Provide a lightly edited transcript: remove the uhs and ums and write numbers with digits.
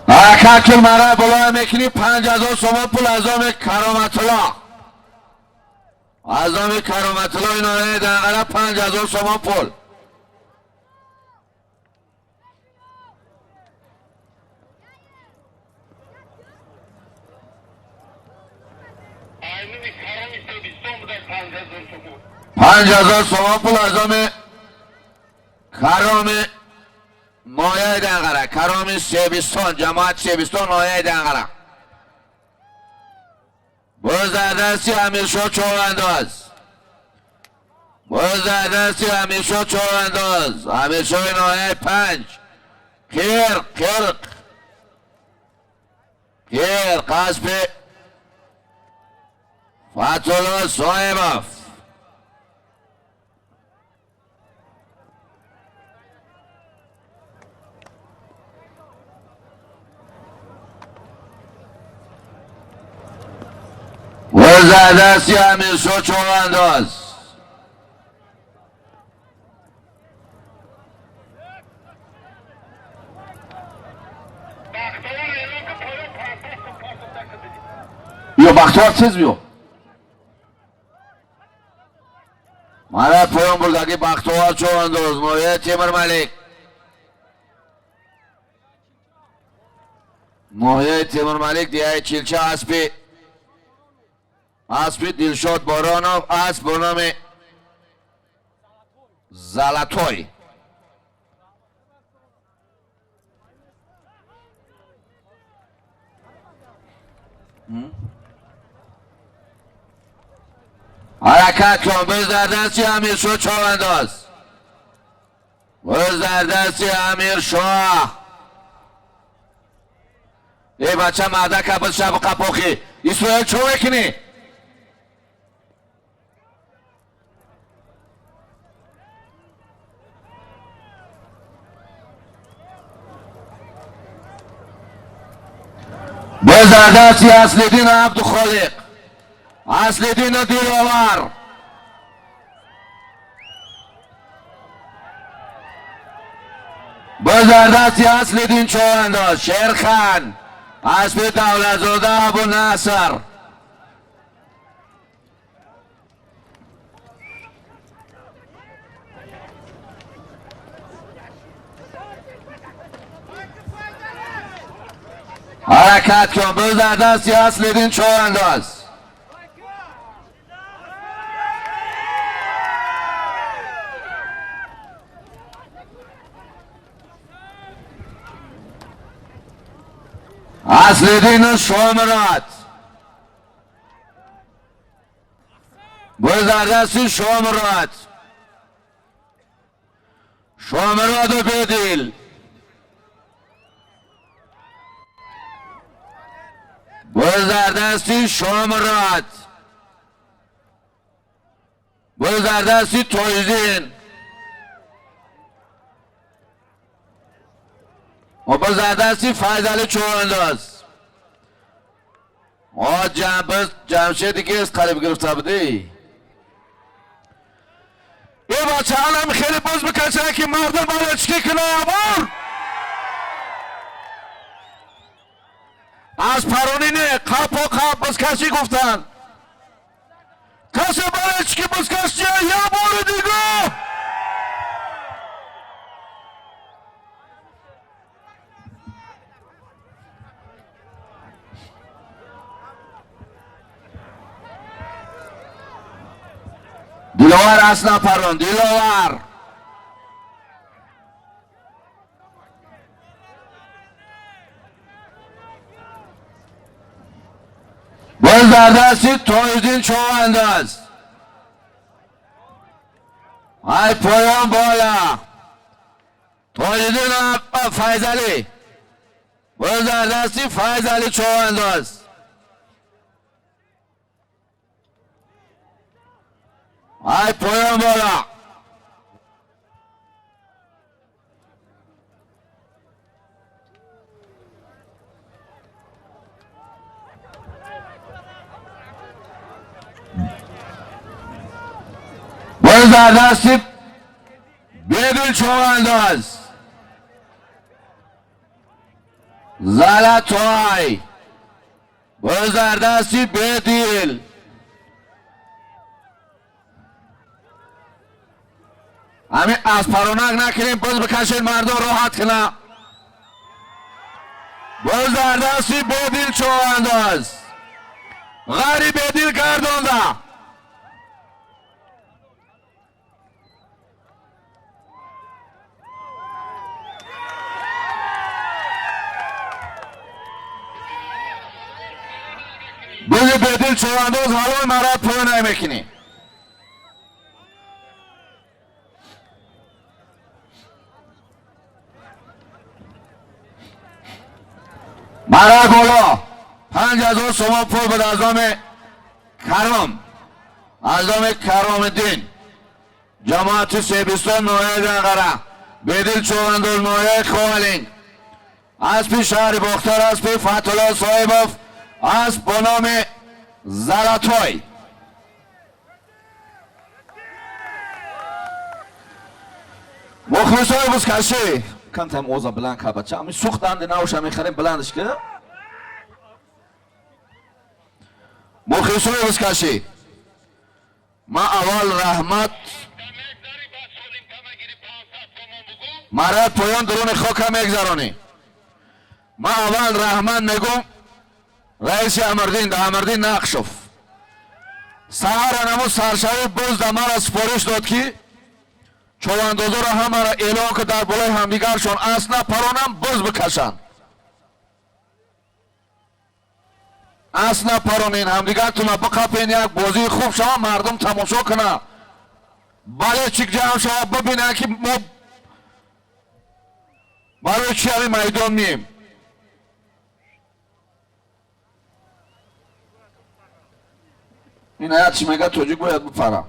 ҳаракат кун, мара болоя мекунӣ 5000 сомон пул аз номи Кароматулло. Аз номи Кароматуллои ноҳияи Данғара 5000 сомон пул. 5000 сомон пул аз номи Кароми ноҳияи Данғара, Кароми Себистон, ҷамоати Себистон, ноҳияи Данғара. Боз дар дасти Амиршоҳ Човандоз. Боз дар дасти Амиршоҳ Човандоз. Амиршоҳи ноҳияи 5. Қир, қирқ. Қир, қасби Фатулло Соҳибов. Боз дар дасти Амиршоҳ Човандоз. Биё Бахтовар, тез биё. Мара поён бурдаги Бахтовар Човандоз, ноҳияи Темурмалик. Ноҳияи Темурмалик, деҳаи Чилча, аспи Дилшод Боронов, асп бо номи Золотой. ҳаракат кун, боз дар дасти Амиршоҳ Човандоз. Боз дар дасти Амиршоҳ. Эй бача, мардака боз шабу қапохӣ. Исроил чо мекунӣ? Боз дар дасти Аслиддин Абдухолиқ. Аслиддину Диловар. Боз дар дасти Аслиддин Човандоз. Шерхан. Аспи Давлатзода Абу Наср. ҳаракат кун, боз дар дасти Аслиддин Човандоз. Аслиддину Шомурод. Боз дар дасти Шомурод. Шомуроду Бедил. Боз дар дасти Шомурод. Боз дар дасти Тоҷиддин. ва боз дар дасти Файзали Човандоз. Мо боз Ҷамшеди ки қариб гирифта будӣ. Э бача, алам хеле боз бикашад ки мардум барои чӣ кунад? Бур! Аз паронӣ не, қапо қап бузкашӣ гуфтанд. Касе барои чӣ ки бузкашия я бори дига. Диловар аст напарон, Диловар. Боз дар дасти Тоҷиддин Човандоз. Ай поён бола. Тоҷиддин Файзалӣ. Боз дар дасти Файзалӣ Човандоз. Ай поён бола. Боз дар дасти Бедил Човандоз. Золотой. Боз дар дасти Бедил. Ҳамин аз паронак накунем, боз бикашед, мардум роҳат кунад. Боз дар дасти Бедил Човандоз. Ғайри Бедил гардонда. Бузи Бедил Човандоз ҳалол марад поё намекунӣ. Мара боло 5000 сомон пул буд аз номи Каром, аз номи Каромиддин, ҷамоати Себистон, ноҳияи Данғара. Бедил Човандоз, ноҳияи Ховалинг. Аспи шаҳри Бохтар, аспи Фатулло Соҳибов, асп бо номи Золотой. Мухлисои бузкашӣ, камтам оза баланд кар, бача. Ами сӯхтанди навша мехарем, баландш ки. Мухлисои бузкашӣ, ман аввал раҳмат марад поён дуруни хока мегзаронӣ. Ман аввал раҳмат мегӯм раиси Амирдин, Амирдин Нақшов. Саҳара намо саршавӣ боз да мара супориш дод, ки човандозоро ҳамаро эълон ки дар болои ҳамдигаршон асп напаронам, боз бикашанд. Асп напаронен, ҳамдигартона биқапен, як бозии хуб шава, мардум тамошо кунад. Бале, чик ҷамъ шава, бибинанд, ки мо барои чи ҳамин майдон мием. Ин аят чӣ мега? Тоҷик бояд бипара.